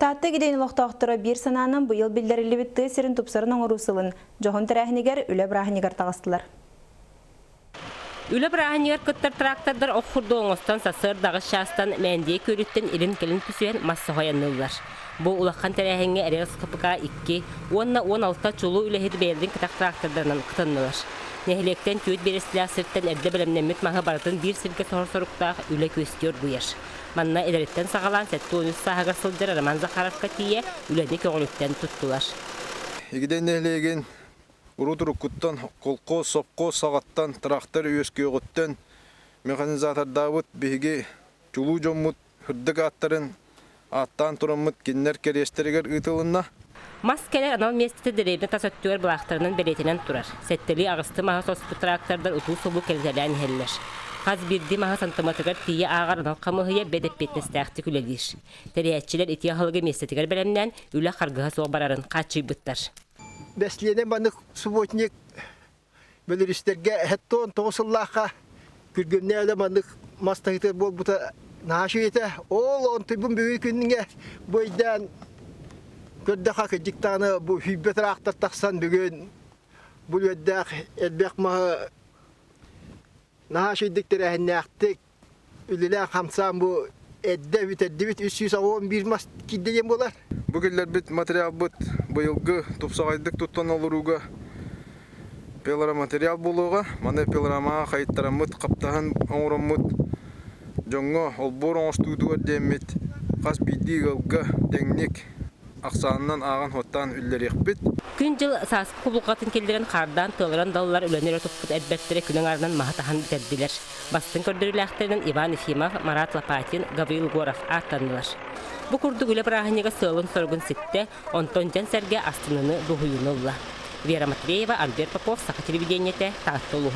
Таатта Игидэйин олохтоохторо биир санаанан быйыл биллэриллибит Тыа сирин тупсаран оҥоруу сылын дьоһун тэрээһинигэр үлэ бырааһынньыгар таҕыстылар. Үлэ бырааһынньыгар кыттар трактордар ох курдук оҥостон сарсыарда аҕыс чаастан Мээндийэ күөлүттэн илин-кэлин түсүһэн мас соһойоннуллар. Бу улахан тэрээһиҥҥэ Эрэл СХПК 2 уонна 16 чулуу үлэһит бэйэлэрин кэтэх трактордарынан кытыннылар. Нэһилиэктэн түөрт биэрэстэлээх сиртэн эрдэ бэлэмнэммит маһы барытын биир сиргэ соһор соруктаах үлэ күөстүү оргуйар. Манна эдэриттэн саҕалаан 73 сааһыгар сылдьар Роман Захаровка тиийэ үлэни көҕүлүттэн туттулар. Игидэй нэһилиэгин Урут-уруккуттан колхоз, совхоз саҕаттан, трактор үөскүөҕүттэн механизатордаабыт биһиги чулуу дьоммут сырдык ааттарын ааттаан тураммыт кинилэр кэриэстэригэр ыытылынна. Мас кэлэр анал миэстэтэ дэриэбинэ тас өттүгэр былаахтарынан бэлиэтэнэн турар. Сэттэлии аҕысты маһы соспут трактордар утуу-субуу кэлитэлээн иһэллэр. Хас биирдии маһы сантыматыгар тиийэ ааҕар анал хамыыһыйа бэт эппиэтинэстээхтик үлэлиир. Тэрийээччилэр итии аһылыгы миэстэтигэр бэлэмнээн, үлэ харгыһа суох барарын хааччыйбыттар. Бэстилиэнэ маннык субботник бөлөрүстэргэ хэттон тоҕус сыллаахха күргүөмнээх үлэ маннык мас таһыытыгар буолбута наһаа үчүгэй этэ. Ол онтуйбун бүгүн күнҥэ бу өйдөөн көрдөхө кырдьык даҕаны бу сүүрбэ тыраахтар тахсан бүгүн бу үөрдээх элбэх маһы наһаа үчүгэйдик тэрээһиннээхтик үлэлээн-хамсаан бу эрдэ бүтэрдибит 381 мас киирдэ диэн буолар. Бу киллэрбит материалбыт быйылгы тупсаҕайдык туттан олорууга пилораматериал буолуоҕа. Маны пилорамаҕа хайыттараммыт, хаптаһын оҥороммут дьоҥҥо олбуор оҥостуутугар диэммит хас биирдии ыалга тэҥник ахсаанынан ааҕан-суоттаан үллэриэхпит. Күн-дьыл сааскы кубулҕатын киллэрэн хаардаан тыалыран даллар үлэни өрө туппут эрбэттэрэ күн аҥаарынан маһы таһан бүтэрдилэр. Бастыҥ көрдөрүүлээхтэринэн Иван Ефимов, Марат Лопатин, Гаврил Егоров ааттаннылар. Бу курдук үлэ бырааһынньыга сыалын-соругун ситтэ, онтон дьон-сэргэ астыныны, дуоһуйууну ылла. Вера Матвеева, Альберт Попов, Саха телевидениетэ, Таатта улууһа.